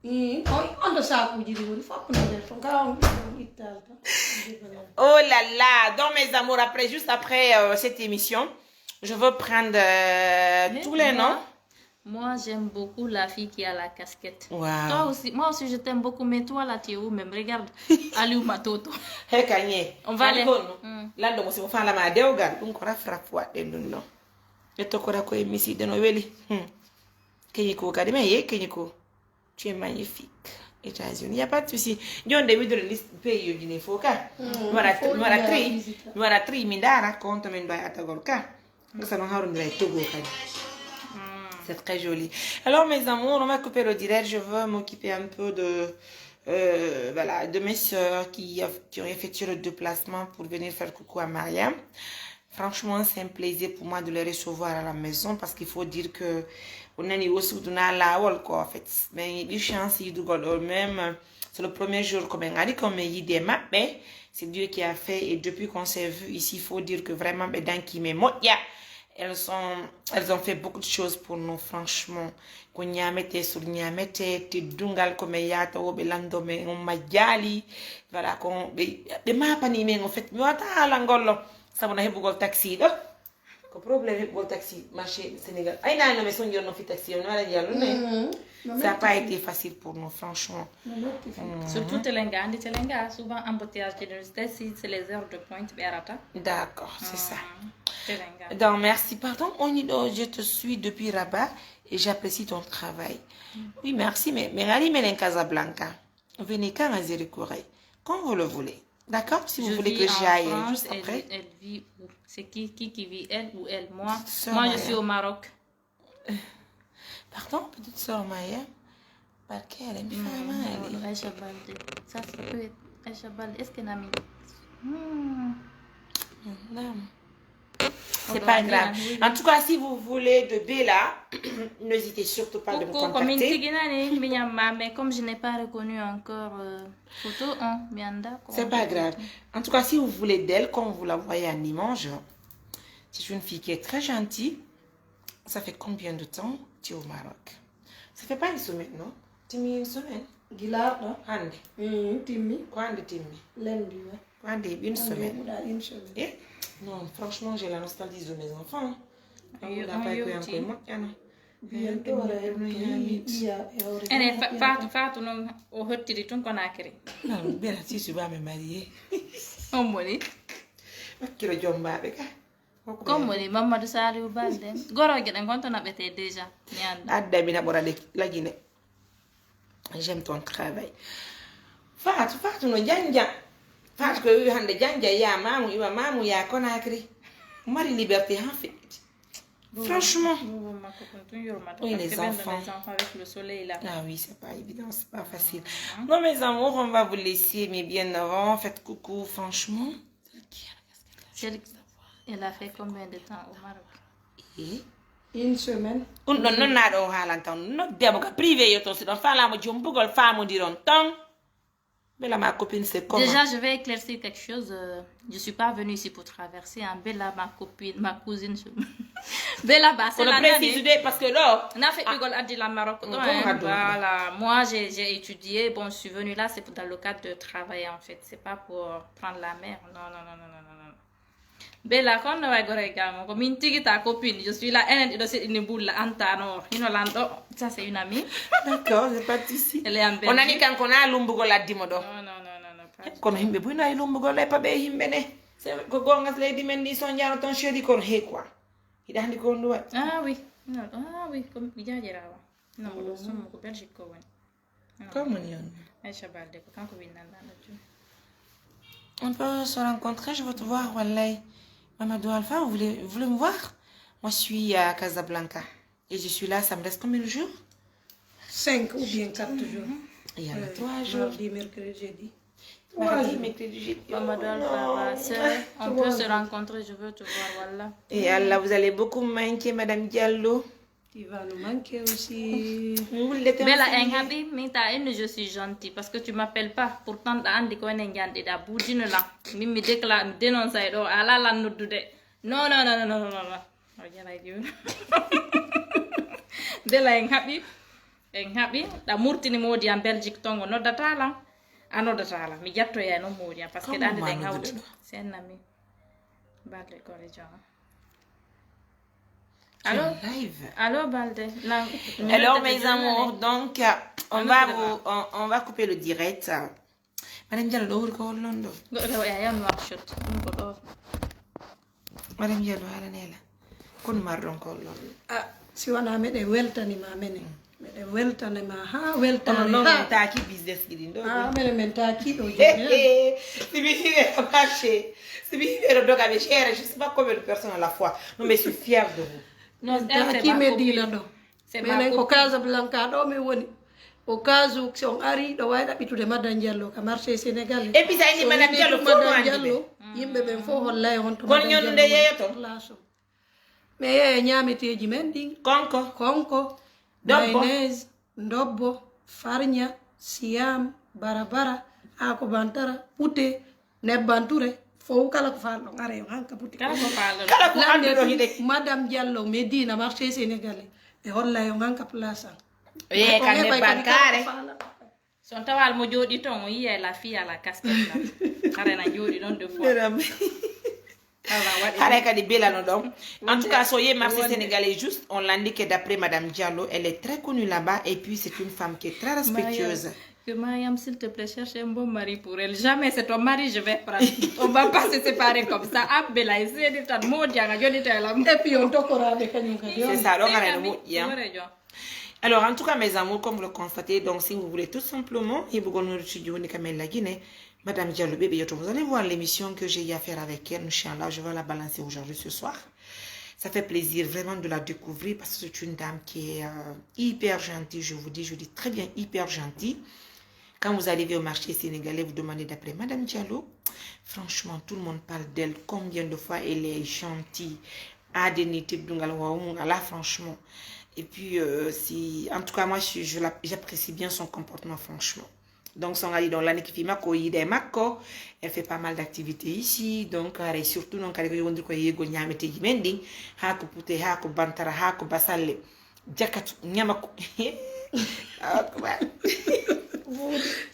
Ii, on, on ɗo saakuuji ɗi woni fof no nder to, ngawa on ɓiɗɗo on ittaali tan. Oh là là, donc mes amours, après, juste après, euh, cette émission, je veux prendre, euh, tous les noms. Moi, j'aime beaucoup la fille qui a la casquette. Wow. Toi aussi, moi aussi, je t'aime beaucoup, mais toi là, tu es où même? Regarde, Aliou Matoto. He kanye. On va aller. Ani ko no? Mm. Lando mo si mo fala ma dewgal, ɗum ko raf raf waɗɗen ɗum ɗo. E tokora ko e misiide no weli. Hmm. Keñi ko kadi, mais ye keñi ko. Tu es magnifique. États-Unis, y a pas de souci. Jonde mi dole liste pays yo Guinée fo ka. Mm, mi wara, mi wara tri, mi wara tri mi ndara compte min do atagol ka. Parce que non, Harun lay Togo kadi. C'est très joli. Alors, mes amours, on va couper le direct. Je veux m'occuper un peu de, euh, voilà, de mes sœurs qui, qui ont effectué le déplacement pour venir faire coucou à Mariam. Franchement, c'est un plaisir pour moi de les recevoir à la maison parce qu'il faut dire que on a aussi de la quoi, en fait. Mais il y a eu chance, il y a eu même, c'est le premier jour que ben ngari comme il y a des mappes, c'est Dieu qui a fait. Et depuis qu'on s'est vu ici, il faut dire que vraiment, ben, dans qui me moya, elles sont, elles ont fait beaucoup de choses pour nous, franchement. Ko ñaamete sur ñaamete, teddungal ko men yaata wo ɓe lanndo men on majjaali. Voilà, ko ɓe, ɓe maapani men, en fait. Mi wata haalangol lo, sabu na heɓugol taxi ɗo. Ko problème heɓugol taxi marché Sénégal. Ay, naano mi sonjorno fi taxi, on wala jalo ne. Mhm. Ça n'a pas été facile pour nous, franchement. Surtout Telenga, andi Telenga, souvent embouteillage de l'université, si c'est les heures de pointe, ɓe arata. D'accord, c'est ça. Telenga. Donc, merci. Pardon, on y je te suis depuis Rabat et j'apprécie ton travail. Oui, merci, mais, mais ngari menen Casablanca. Venez quand à Zéro Corée, quand vous le voulez. D'accord? Si vous voulez que j'aille juste après. Elle vit où? C'est qui, qui, qui vit, elle ou elle? Moi, moi, je suis au Maroc. Pardon, petite sœur Maya. Parce qu'elle aime faire mal. Aïcha Balde. Ça, ça peut être Aïcha Balde. Est-ce qu'elle a mis... Hmm. Non. C'est pas grave. En tout cas, si vous voulez de Bella, n'hésitez surtout pas de me contacter. Coucou, comme Intigina, mais comme je n'ai pas reconnu encore euh, photo, hein, Mianda. C'est pas grave. En tout cas, si vous voulez d'elle, comme vous la voyez en image, c'est une fille qui est très gentille. Ça fait combien de temps tu es au Maroc? Ça fait pas une semaine, non? Timmi une semaine? Gilarɗo? Hande? Mm, timmi. Ko hande timmi? Lundi, wa? Ko hande heɓi une semaine? Une semaine. Eh? Non, franchement, j'ai la nostalgie de mes enfants. On n'a pas été encore moƴƴana. Ene Fatou, Fatou noon o hottiri tun ko nakiri. Non, bien si suba me marié. On moni? Wakkilo jombaaɓe ka. Comme woni Mamadou Saliou Balde. Gorooje ɗen kon to naɓetee déjà. Mi annda. Adda mi naɓora de la Guinée. J'aime ton travail. Fatou, Fatou no janja. Fatou ko wi hande janja ya mamu iwa mamu ya Conakry. Mari liberté en fait. Franchement. Oui, les enfants. Les enfants avec le soleil là. Ah oui, c'est pas évident, c'est pas facile. Non, mes amours, on va vous laisser, mais bien avant, faites coucou, franchement. Celle, elle a fait combien de temps au Maroc? Eh? Une semaine. Un ɗon non naɗo o haalanta on. Noddemo ka privé yo ton si ɗon faalamo jombugol famondiron ton. Bella ma copine c'est comment? Déjà, je vais éclaircir quelque chose. Euh, je suis pas venue ici pour traverser. Hein. Bella ma copine, ma cousine. Bella ba, c'est la précise de parce que là. Na fait rigol addi la Maroc. Voilà. Moi, j'ai étudié. Bon, je suis venue là, c'est dans le cadre de travail en fait. C'est pas pour prendre la mer. Non, non, non, non, non, non. Bella, kono way gore gamo ko min tigi ta copine, je suis là, enen ɗiɗo seɗini bulla antano hino lanɗo. Ça c'est une amie. D'accord, c'est pas de souci. Elle est en Belgique. On a ni kanko na lumbugol addi mo ɗo. Non, non, non, non, non, pas du tout. Kono himɓe buy nayi lumbugol e paɓe himɓe ne. C'est ko gonga leydi men ndi son jano ton chéri kono he quoi. Hiɗa handi ko ndu waɗi? Ah oui. Non, ah oui, comme jajirawa. Non, ɗo summu ko Belgique ko woni. Comme on y en a. Aïcha Balde ko kanko winnanɗa ɗo joni. On peut se rencontrer, je veux te voir, wallahi. Mamadou Alpha, vous voulez, vous voulez me voir? Moi, je suis à Casablanca. Et je suis là, ça me reste combien de jours? Cinq ou bien quatre jours. Il y en a trois jours. Mardi, mercredi, jeudi. Mardi, mercredi, jeudi. Mamadou Alpha, ma sœur, on peut se rencontrer, je veux te voir, wallah. Et Allah, vous allez beaucoup me manquer, Madame Diallo. Tu vas nous manquer aussi. Bella en haɓi, min ta inni je suis gentil parce que tu m'appelles pas. Pourtant ɗa andi ko enen janɗiɗa budino lan. Min mi déclare, mi dénonce ɗo, a ala lan noddude. Non, non, non, non, non, non, non. O jaray joni. Bella en haɓi, en haɓi. Ɗa murtini modi an Belgique tongo noddata lan. A noddata lan. Mi jattoya non modi an parce que ɗa andi ɗen hawti. Sennami. Balde kore jama. Allô? Allô, Balde. Alors, mes amours, donc, euh, on va vous, on, on va couper le direct. Madame Diallo, ɗo woni ko hollon ɗo? Goɗɗo ko ya yam workshop. Ɗum ko ɗo. Madame Diallo, haala nela. Kono marɗon ko hollon ɗo? Ah, si wona meɗen weltani ma menen. Meɗen weltana ma ha weltare. Kono non ha. Taaki business ɗin ɗo. Ah, menen men taaki ɗo joni. Si mi hiɓe marché, si mi hiɓe ɗo doga ɓe cher, je sais pas combien de personnes à la fois. Non, mais je suis fière de vous. Non, taaki Medina ɗo. Menen ko Casablanca ɗo mi woni. O kazu si on ari ɗo wawi ɗaɓɓitude Madame Diallo ka marché Sénégal. Et puis ça ini Madame Diallo, faut Madame Diallo. Yimɓe ɓen fof hollay on to Kon Madame ñonnude Diallo yeeyoto? Place o. Mais yeeya ñaameteeji men ɗin. Konko. Konko, Dobbo. Mayonnaise, ndobbo, farña, siyam, barabara, haako bantara, pute, nebban ture, fow kala ko faalɗon, ara yo hanka pute. Kala ko faalɗon. Kala ko Lande annduɗon fii hiɗe. Madame Diallo, Medina, marché sénégalais, ɓe holla yo hanka place an. Yee, Ko kan heɓay nebban kadi kala ko kaare. Faalɗon. Si on tawaa mo jooɗii ton, on yi'ay la fille à la casquette la. Hara na jooɗii ɗon de fois. Neram. Hara kadi belano ɗon. En tout cas, so ye marché sénégalais juste, on l'a dit que d'après Madame Diallo, elle est très connue là-bas et puis c'est une femme qui est très respectueuse. Que Mariam, s'il te plaît, cherche un bon mari pour elle. Jamais c'est ton mari, je vais prendre. On va pas se séparer comme ça. Abbela, essaye de t'en modianga, je dis la. Et puis on t'encourage kanyum kadi. C'est ça, donc, on a le mot, yeah. Alors, en tout cas, mes amours, comme vous le constatez, donc, si vous voulez tout simplement, et vous connaissez du Caméra la Guinée, Madame Diallo Bébé Yoto, vous allez voir l'émission que j'ai eu à faire avec elle, Inch'Allah, je vais la balancer aujourd'hui, ce soir. Ça fait plaisir vraiment de la découvrir parce que c'est une dame qui est euh, hyper gentille, je vous dis, je dis très bien hyper gentille. Quand vous arrivez au marché sénégalais, vous demandez d'après Madame Diallo. Franchement, tout le monde parle d'elle. Combien de fois elle est gentille? Adeni teddungal wawa mum ala, franchement. Et puis, euh, si, en tout cas, moi, je, je l'app- j'apprécie bien son comportement, franchement. Donc, son gars, donc, l'année qui fait Mako, il est Mako. Elle fait pas mal d'activités ici. Donc, euh, et surtout, donc, avec le Wondriko Yego, Nyamete, Mending, Haku Pute, Haku Bantara, Haku Basalle. Jakatu, ñama ko. Akbar.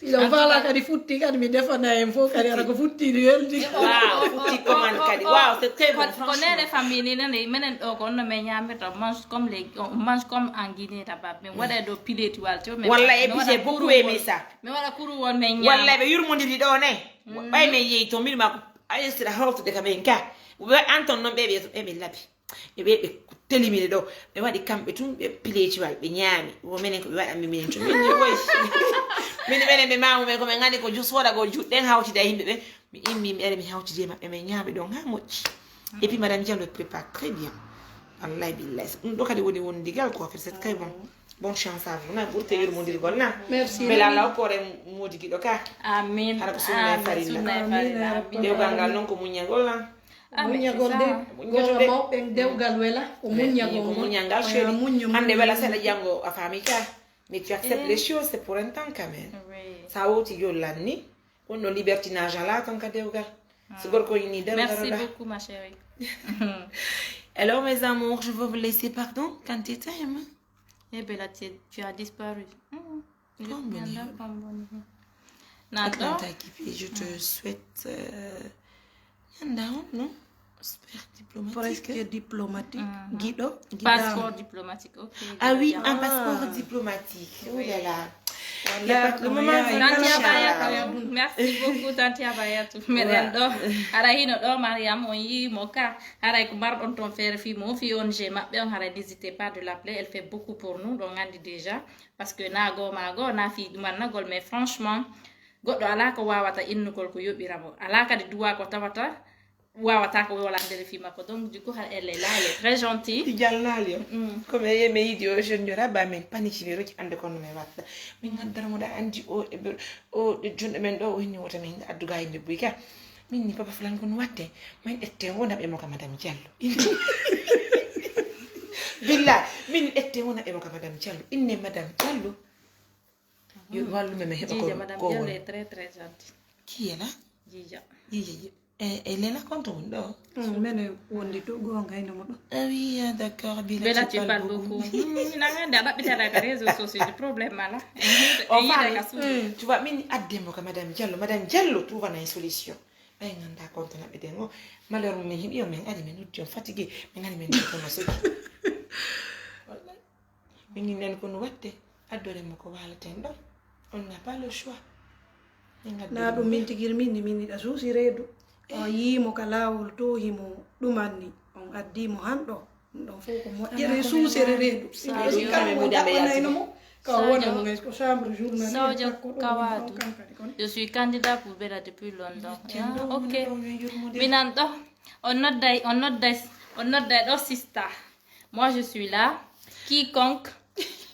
Yo faala kadi futti kadi mi defana en fof kadi ara ko futti ni weldi. Waaw, futti commande kadi. Waaw, c'est très bon, franchement. Ko nene famille ni nani menen ɗo ko onno men ñamirta, on mange comme les, on mange comme en Guinée là-bas. Mais waɗa ɗo pileti wal to men. Walla e bise beaucoup aimé ça. Mais waɗa kuru won men ñama. Walla ɓe yurmondiri ɗo ne. Ɓay men yeyi to mil ma ko ayesira hawtude ka men ka. Ɓe anton non ɓe ɓe ɓe labi. Ɓe ɓe ɓe telimini ɗo, ɓe waɗi kamɓe tun ɓe pileeciwal, ɓe ñaami. Wo menen ko ɓe waɗanmi minen tun. Min ni woy. Min menen ɓe maamu men ko men ngani ko jus waɗa ko juɗɗen hawtida e yimɓe ɓe. Mi immi mi ari mi hawtidi e maɓɓe men ñaami ɗon ha moƴƴi. Et puis Madame Diallo prépare très bien. Wallahi billahi. Ɗum ɗo kadi woni wondigal ko, c'est très bon. Bonne chance à vous. Na ɓurte yurmondirgol na. Merci. Bela law kore modi giɗo ka. Amin. Hara ko sunna e farilla. Sunna e farilla. Amin. Dewgal ngal non ko muññagol na. Ah, mais muññagol de, goto mawɓe dewgal wela ko muññagol. Ko muññal ngal chéri. Hande wela seɗa janngo a faami ka. Mais tu acceptes les choses, c'est pour un temps quand même. Oui. Sa wowti yo lanni, on no libertinage ala ton ka dewgal. So gorko yini daro. Merci beaucoup ma chérie. Alors mes amours, je vais vous laisser, pardon, quand tu t'aimes. Eh Bella, tu, tu as disparu. Hmm. Combien? Nanda combien? Nanda. Atlanta K P, je te souhaite euh, ñanda on, non? Super diplomatique. Presque diplomatique. Guiɗo. Passeport diplomatique, ok. Ah oui, un passeport diplomatique. Oh là là. Voilà, le moment venu, Tanti Abayatou. Merci beaucoup, Tanti Abayatou. Meɗen ɗo. Hara hino ɗo, Mariam, on yii mo ka. Haray ko marɗon ton feere fii mo, fii O N G maɓɓe on, haray n'hésitez pas de l'appeler, elle fait beaucoup pour nous, ɗon anndi déjà. Parce que na goo ma goo, na fii ɗumannagol, mais franchement, goɗɗo alaa ko waawata innugol ko yoɓira mo. Alaa kadi duwaa ko tawata, waawata ko wolandere fii makko. Donc, du coup, elle est là, elle est très gentille. Ɗi jalnaali on. Ko mi yeyi mi yiɗi o jeune yo raɓa min panici mi roki annde kono mi watta. Min ngaddara mo ɗa anndi o, o, o jonɗo men ɗo, o inni wota min adduga yimɓe buy ka. Min ni papa fulan ko no watte, min ette wona ɓe mo ka Madame Diallo. Billa, min ette wona ɓe mo ka Madame Diallo. Inne Madame Diallo. Yo wallu men, men heɓa ko Madame Diallo est très, très gentille. Qui est là? Jija. Jija. Eh, elle est là, compte on ɗo. Mene wondi to goonga ino mo ɗo. Ah oui, ah, d'accord, Bella, tu parles beaucoup. Mina ngande a ɗaɓɓitata ka réseaux sociaux, du problème ala. Tu vois, min adde mo ka Madame Diallo, Madame Diallo trouve une solution. Ɓay nganndaa konto naɓɓeten o, malheur mum, min heɓi on, min ari, min uddi on fatigué, min ari, min ɗon kono soki. Wallahi. Min nani ko no waɗde, addoren mo ko waalaten ɗon. On n'a pas le choix. Min addi na ɗum min tigiri min ni, min yiɗa suusi reedu. On yii mo ka laawol to, himo ɗumanni, on addi mo han ɗo. Ɗum ɗon fof ko moƴƴere suusere reedu. Ɗum ɗon kamɓe mo jaɓɓanayno mo. Ka wona mo ngays ko chambre journalier. Kawadu. Je suis candidat pour Bella depuis London. Ah, ok. Minan ɗo. On nodday, on nodday, on nodday ɗo sister. Moi, je suis là. Quiconque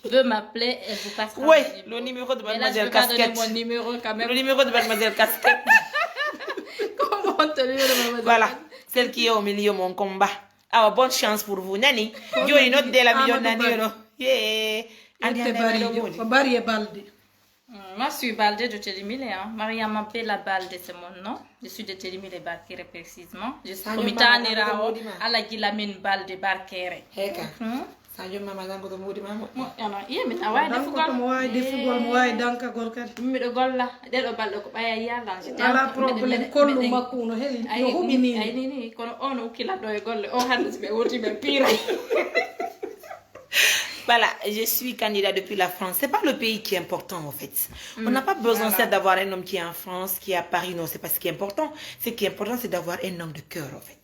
veut m'appeler, elle vous passera mon numéro. Oui, le numéro de mademoiselle Casquette. Mais là, je vais pas donner mon numéro quand même. Le numéro de mademoiselle Casquette. Comment? Voilà, celle qui est au milieu, mon combat. Awa, bonne chance pour vous. Nani, jooni noddee la mi yonna numéro. Yeah. Andi hande bari, moodi. Ko bari e balde. Mm, moi, je suis Balde de Telimile, hein. Mariama Bella Balde, c'est mon nom. Je suis de Telimile Barkere précisément. Je suis Komi Tanirawo, Alaji Lamine Balde Barkere. Heka. Mhm. Sadio Mama Danko to moodi ma moƴƴi. Moƴƴano. Iye min a waawi defugol. Mo waawi defugol, mo waawi dankagol kadi. Miɗo golla. Ɗeɗo balɗe ko ɓaya yalla. Ala problème. Kollu makko no heli, no huɓi ni. Ay ni ni, kono on o kila ɗo e golle. O hannde si ɓe woti ɓe piira. Voilà, je suis candidat depuis la France. C'est pas le pays qui est important, en fait. On n'a pas besoin, certes, d'avoir un homme qui est en France, qui est à Paris. Non, c'est pas ce qui est important. Ce qui est important, c'est d'avoir un homme de cœur, en fait.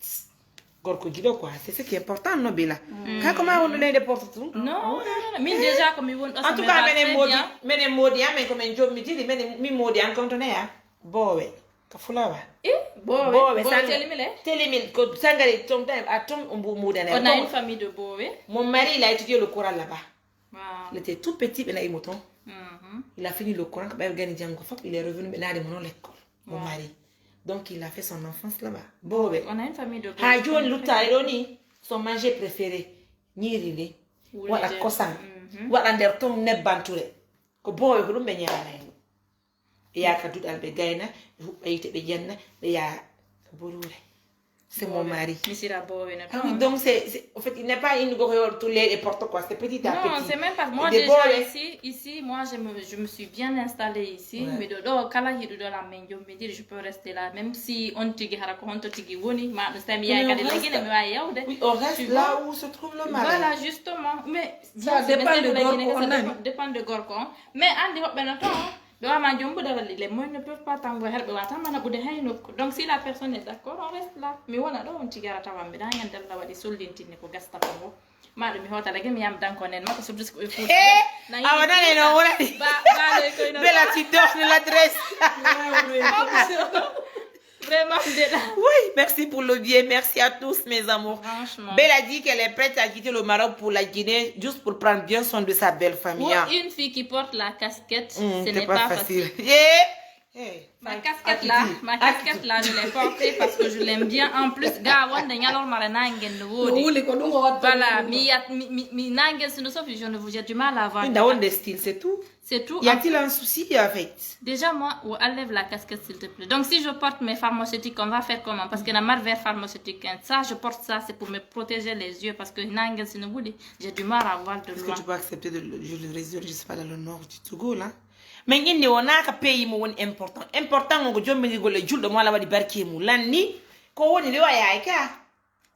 Gorko giɗo, quoi. C'est ce qui est important, no Bella. Ka ko ma wonno leyde porte tout? Non, non, non, non. Min déjà ko mi woni ɗo. En tout cas, menen moodi, menen moodi, amen ko men jommitiri, menen, min moodi an konto ne ya. Boowe. Ka fulawa. Eh, Boowe. Boowe, Boowe Sanga-, Telimile? Telimile, ko Sangare, ton, ton, a ton, on bu-, muudane. On a une famille de Boowe? Mon mari, il a étudié le Coran là-bas. Wow. Il était tout petit, ɓe na'i mo ton. Mhm. Il a fini le Coran, ko ɓe gani janngo fof, il est revenu, ɓe naade mo non l'école. Mon mari. Donc, il a fait son enfance là-bas. Boowe. On a une famille de Boowe. Ha jooni luttaare ɗo ni, son manger préféré, ñiiri ndi, waɗa kosam, waɗa nder ton nebbanture. Ko Boowe ko ɗum ɓe ñaanayno. Ɓe yaha ka duɗal, ɓe gayna, ɓe huɓɓa yiite, ɓe ƴenna, ɓe yaha ka Boruure. C'est mon mari. Mi sira Boowe na. Ah oui, donc c'est, c'est, en fait, il n'est pas une gorgole tout les porte quoi, c'est petit à petit. Non, c'est même pas. Moi, déjà, ici, ici, moi, je me, je me suis bien installée ici. Ouais. Mais do, do, kala hiɗuɗo la men jom, mi diri, je peux rester là. Même si on tigi hara ko honto tigi woni, ma ɗum sa mi yaay kadi lagine, mi wawi yawde. Oui, on reste là où se trouve le mari. Voilà, justement. Mais ça dépend de gorko on nani. Dépend de gorko on. Mais andi hoɓɓe no ton. Ɓe wama jombude walla les moyens ne peuvent pas tango her ɓe wata mana ɓude hay nokku. Donc si la personne est d'accord, on reste là. Mi wona ɗo on tigi ara tawan mbiɗa ñande Allah waɗi sollintini ko gasta ko ngo. Maɗo mi hota lage mi yam danko nen makko surtout ko ɓe fuuta. Eh, awa nane no wonani. Ba ba le koy no. Bella, tu donnes l'adresse. Vraiment, Bella. Oui, merci pour le bien. Merci à tous, mes amours. Franchement. Bella dit qu'elle est prête à quitter le Maroc pour la Guinée, juste pour prendre bien soin de sa belle famille. Pour une fille qui porte la casquette, ce n'est pas facile. Yeah. Hey, ma casquette là, ma casquette là, je l'ai portée parce que je l'aime bien. En plus, ga wonde ñalorma re nangen no wodi. No wuli ko ɗum o watta. Voilà, mi yat mi mi mi nangen sino sofi je ne vous j'ai du mal à avoir. Nda wonde style, c'est tout. C'est tout. Y a-t-il un souci avec? Déjà, moi, ou enlève la casquette, s'il te plaît. Donc, si je porte mes pharmaceutiques, on va faire comment? Parce que na mar vert pharmaceutique, hein. Ça, je porte ça, c'est pour me protéger les yeux. Parce que nangen sino wuli, j'ai du mal à voir de loin. Est-ce que tu peux accepter de le, je le résume, je sais pas, dans le nord du Togo, là? Mais il n'y a pas pays mo woni important. Important, on ko jommi ni golle julɗo mo ala waɗi barke mu lanni. Ko woni le waya ka.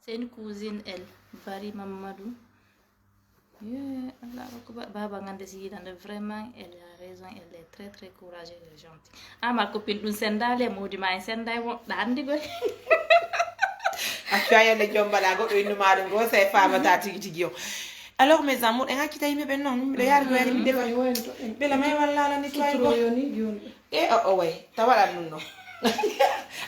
C'est une cousine, elle. Bari Mamadou. Yeah, Allahu Akbar. Baba Ngande si yiɗande, vraiment, elle a raison, elle est très, très courageuse et gentille. Ah, ma copine, ɗum sendale, modi ma en senday wo, ɗa andi goy. Accu a yande jom mbaɗa goɗɗo innu ma ɗum goo, sey famata tigi tigi on. Alors, mes amours, en accita yimɓe ɓen noon, miɗo yaari ko yaari mi defa. Bella may walla ala nettoyé ko. E o o way, ta waɗan ɗum noon.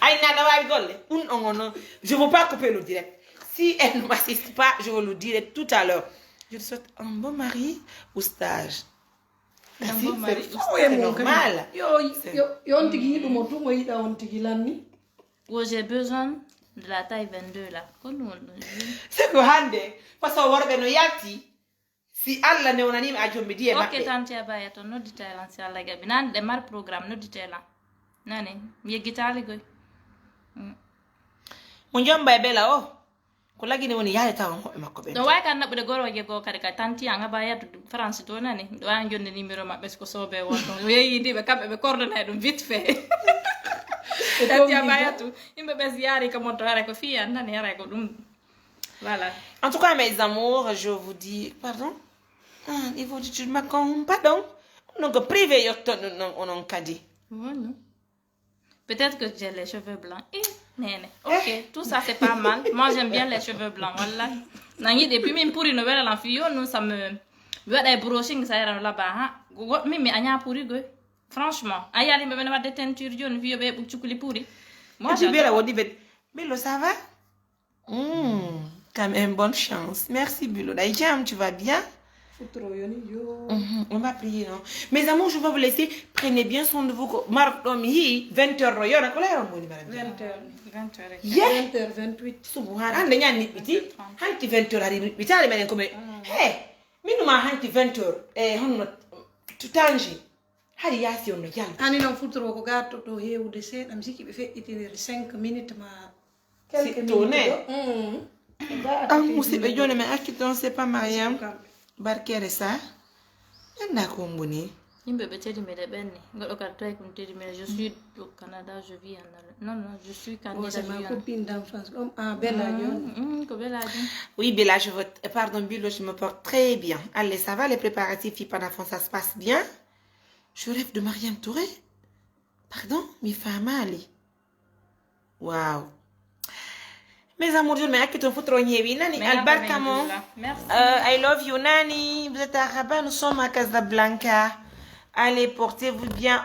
Ay na na wawi golle. Ɗum on on, je veux pas couper le direct. Si elle ne m'assiste pas, je vais le dire tout à l'heure. Je te souhaite un bon mari ou stage. Un bon mari ou stage. C'est normal. Yo, yo, yo on tigi yiɗu mo tun, o yiɗa on tigi lanni. Wo, j'ai besoin de la taille vingt-deux là. Ko ɗum woni ɗum? C'est que hannde, parce que worɓe no yalti, si Allah newnaniima a jommi diye maɓɓe. Ok, tante Abaya to nodditee lan si Allah jaɓi. Nani ɗe mari programme, nodditee lan. Nani, mi yeggitaali goy. Mm. Mo jomba e Bella o, ko lagine woni yaade tawa on hoɓɓe makko ɓen. No wawi kan naɓude gorooje goo kadi ka tanti an Abaya to France to nani. Miɗo wawi jonde numéro maɓɓe si ko soobee won ton. Mi yeeyi ndi ɓe kamɓe ɓe coordonné ɗum vite fait. Tanti Abaya to. Yimɓe ɓe si yaari ka mon to haray ko fii an nani haray ko ɗum. Voilà. En tout cas, mes amours, je vous dis, pardon? Ah, ils vont dire, tu m'as con-, pardon? Donc, privé, yotton, non, non, non, kadi. Voilà. Peut-être que j'ai les cheveux blancs. Eh, nene. Ok, tout ça, c'est pas mal. Moi, j'aime bien les cheveux blancs, voilà. Nangi, depuis, min puri no wela lan fiyo, nous, ça me, mi waɗa e brushing, ça ira no laba, ha. Go-, min, mi aña puri goy. Franchement, a yali, mais, mais, des teintures jaunes, fiyo, be, cukuli puri. Moi, et puis, j'adore. Bella, what do you mean? Milo, ça va? Hmm, quand même, bonne chance. Merci, Bilo. Daïjam, tu vas bien? Outro yoni yo. Mhm, on va prier, non? Mes amours, je vais vous laisser. Prenez bien soin de vous. Ko Maroc ɗo mi yii vingt heures ɗo yona ko leyron woni mara. Vingt heures. Vingt heures. Yeah. Vingt heures vingt-huit. Subhan. Hande ñan niɓɓiti. Hanti vingt heures hari niɓɓitaali menen ko men. He. Minuma hanti vingt heures. E honno tutanji. Hari yaasi on no jalbi. Ani non futuro ko gatto to hewude seeɗa mi sikki ɓe feƴƴitiniri cinq minutes ma. Quelques Si tourné. Minutes ɗo. Mm. Ah, musidɓe, joni mi acci ton, c'est pas Mariam. Barkere sa. Anda ko mboni. Yimɓe ɓe tedi mi de ɓenni. Goɗɗo kadi tawi ko mi tedi mi de. Je suis au Canada, je vis en Allemagne. Non, non, je suis Oh, c'est candidate. ma copine d'enfance. Comme ah, Bella John. Mm, mm, ko Bella John. Oui, Bella, je veux, pardon, Bilo, je me porte très bien. Allez, ça va, les préparatifs, Fipana France, ça se passe bien? Je rêve de Mariam Touré. Pardon, mi famali. Wow. Mes amours, joni mi acci ton futuro ñeewi nani. Mais Albarka après, mon. Merci. Euh, I love you nani. Vous êtes à Rabat, nous sommes à Casablanca. Allez, portez-vous bien.